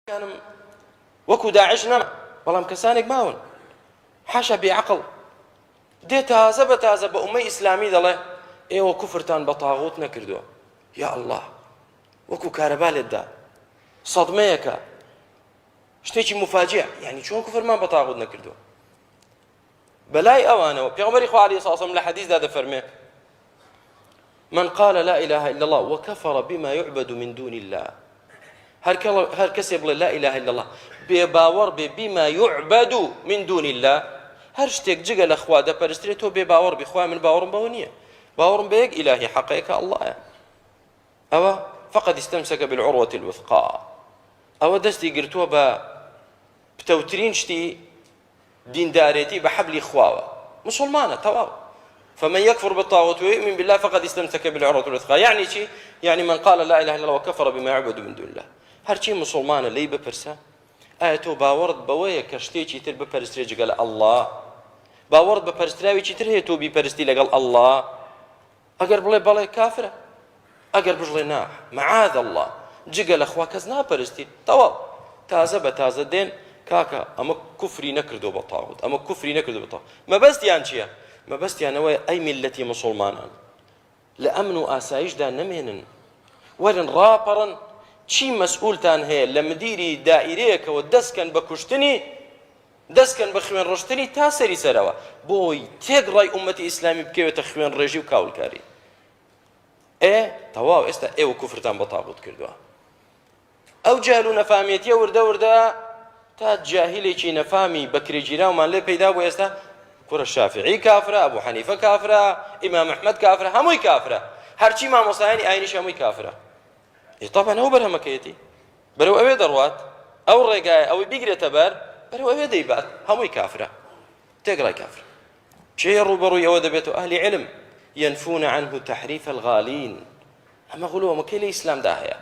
کانم وەکو داعش نەما بەڵام کەسانێک ماون حاشا بێعقڵ دێ تازە بە تازە بە ئومەی ئیسلامی دەڵێ ئێوە کوفرتان بە تاغوت نەکردووە یا الله وەکو کارەبا لێتدا سەدمەیەکە شتێکی مفاجئ یعنی چۆن کوفرمان بە تاغوت نەکردووە بەلای ئەوانەوە پێغەمبەری خوا علیه الصلاة والسلام لە حەدیثدا دەفەرمێ من قال لا إله إلا الله وكفر بما يعبد من دون الله هەر کەسێ بڵێ لا إله إلا الله بێ باوەڕ بێ بما يعبد من دون الله هەر شتێک جگە لە خوا دەپەرسترێت تۆ بێ باوەڕ بی خوا من باوەڕم بەوە نییە باوەڕم بە یەک ئیلاهی حەقەیە کە ئەڵڵایە ئەوە فقد استمسك بالعروة الوثقى ئەوە دەستی گرتووە بە پتەوترین شتی دیندارێتی بە حەبلی خواوە مسوڵمانە تەواو فمن يكفر بالطاغوت ويؤمن بالله فقد استمسك بالعروة الوثقى يعني چی يعني من قال لا إله إلا الله وكفر بما يعبد من دون الله هەرچی مسلمانە لێی بپرسە ئایا تۆ باوەڕت بەوەیە کە شتێکی تر بپەرسترێ جگە لە ئەڵڵا باوەڕت بە پەرستراوێکی تر هەیە تۆ بیپەرستی لەگەڵ ئەڵڵا ئەگەر بڵێ بەڵێ کافرە ئەگەر بشڵێ نا معاذ اللە جگە لە خوا کەس ناپەرستی تەواو تازە بە تازە دێن کاکە ئەمە کوفری نەکردو بە تاغوت ئەمە کوفری نەکردو بە تاغوت مەبەستیان چییە مەبەستیانەوەی ئەی میلەتی مسوڵمانان لە ئەمن و ئاسایشدا نەمێنن وەرن ڕاپەڕن چی مەسئولتان هەیە لە مدیری دائیرەیەکەوە دەستکەن بە کوشتنی دەست کەن بە خوێن ڕشتنی تا سەری سەرەوە بۆی تێکڕای ئومەتی ئیسلامی بکەوێتە خوێن ڕێژی و کاولکاری. ئێ تەواو ئێستا ئێوە کوفرتان بە تاغوت کردووە. ئەو جەهل و نەفامیەتیە وردە وردە تا جاهیلێکی نەفامی بەکرێگیراومان لێ پەیدا بوو ئێستا کوڕە شافعی کافرە ئەبوو حەنیفە کافرە ئیمام ئەحمەد کافرە هەمووی کافرە هەرچی مامۆستایانی ئاینیش هەمووی کافرە ئێ طبعا ئەو بەرهەمەکەیەتی بەرەو ئەوێ دەڕوات ئەو ڕێگایە ئەوەی بیگرێتە بەر بەرەو ئەوێ دەیبات هەمووی کافرە تێگڕای کافر کێ ڕووبەڕووی ئەوە دەبێت و ئەهلی علم ينفون عنه تحريف الغالين ئەمە غلو ئەمە کەی لە ئیسلامدا هەیە؟